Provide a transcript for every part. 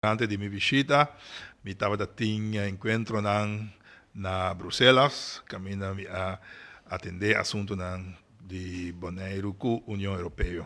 Durante di mi bishita mi tabata tin enkuentronan na Bruselas kaminda mi a atendé asuntunan di Boneiru ku Union Europeo.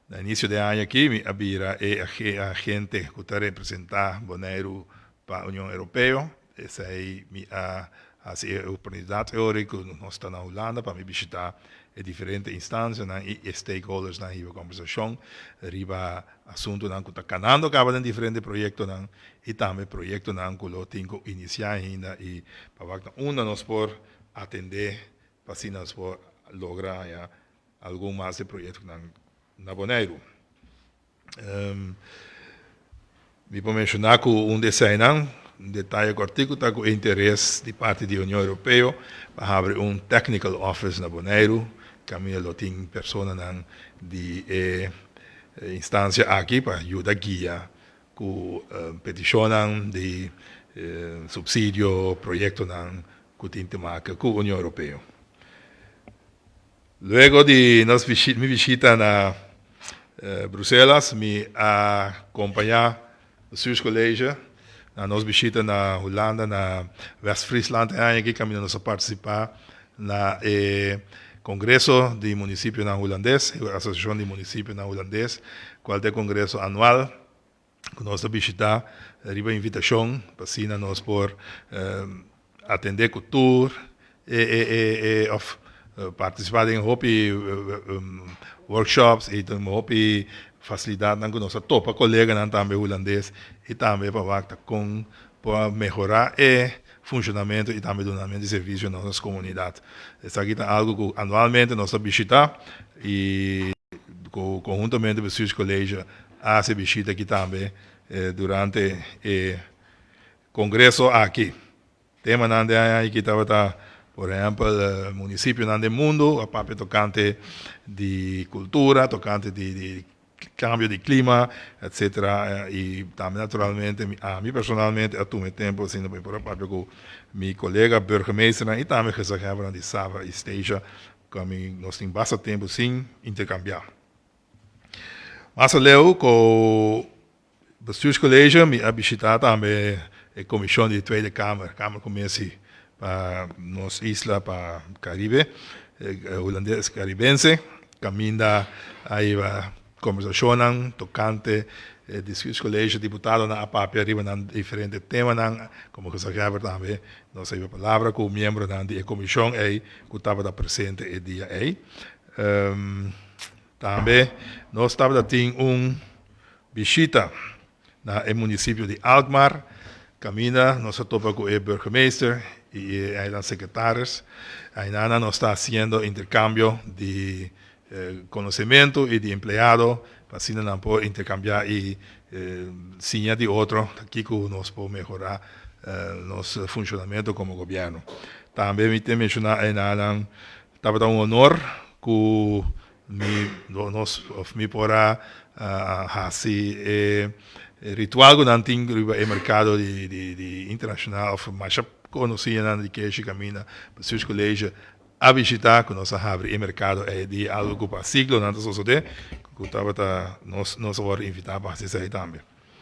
Na inisio di e aña aki mi a bira e agente ku ta representá Boneiru pa Union Europeo. Esei mi a hasi e oportunidat e ora ku nos ta na Hulanda pa mi bishitá e diferente instansianan i e stakeholdersnan hiba kombersashon riba asuntunan ku ta kanando kaba den diferente proyektonan i tambe proyektonan ku lo tin ku inisiá ainda i pa wak na unda nos por atendé pa asina nos por logra haña algun mas di proyektonan na Boneiru. Mi por menshoná ku un di eseinan, un detaye kòrtiku, ta ku e interes di parti di Union Europeo pa habri un technical office na Boneiru, kaminda lo tin personanan di e instansia aki pa yuda guia ku petishonnan di supsidio, proyektonan ku tin te make ku Union Europeo. Luego di nos mi bishita na Bruselas mi a kompañá Bestuurscollege na nos bishita na Hulanda na West-Friesland e aña aki kaminda nos a partisipá na e Kongreso di Munisipionan Hulandes, e Asosiashon di Munisipionan Hulandes, kual ta e kongreso anual ku nos ta bishitá riba invitashon pa asina nos por atendé ku tur e e e e òf partisipá den hopi workshops i den hopi fasilidatnan ku nos a topa koleganan tambe hulandes i tambe pa wak ta kon por mehorá e funshonamentu i tambe dunamentu di servisio na nos komunidat. Esaki ta algu ku anualmente nos ta bishitá i ku konhuntamente Bestuurscollege a hasi bishita aki tambe durante e kongreso aki. Temanan den aña aki tabata por ehèmpel munisipionan den mundu a papia tokante di kultura, tokante di kambio di klima etsetera i tambe naturalmente ami personalmente a tuma e tempu asina pa mi por a papia ku mi kolega burgemeesternan i tambe gezaghebbernan di Saba i Statia ku ami nos tin basta tempu sin interkambiá. Mas aleu ku Bestuurscollege mi a bishita tambe e komishon di Tweede Kamer, Kamercommissie pa nos isla pa Caribe, Hulandes Caribense, kaminda a hiba kombersashonnan tokante e Bestuurscollege, diputadonan a papia riba nan diferente temanan, komo gezaghebber tambe nos a hiba palabra ku miembronan di e komishon ei ku tabata presente e dia ei. Tambe nos tabata tin un bishita na e munisipio di Alkmaar, kaminda nos a topa ku e burgemeester i e eilandsecretaris. Ainana nos ta hasiendo interkambio di konosementu i di empleado pa asina nan por interkambiá i siña di otro kiko nos por mehorá nos funshonamentu komo gobièrnu. Tambe mi ta menshoná ainanan Tabata un honor ku mi nos of mi por a hasi e ritual ku nan tin riba e merkado di di internashonal of masha konosí nan di keshi kaminda Bestuurscollege a bishita ku nos a habri e merkado ei di algu ku pa siglonan ta sosodé ku tabata nos nos a wòrdu invitá pa hasi esei tambe.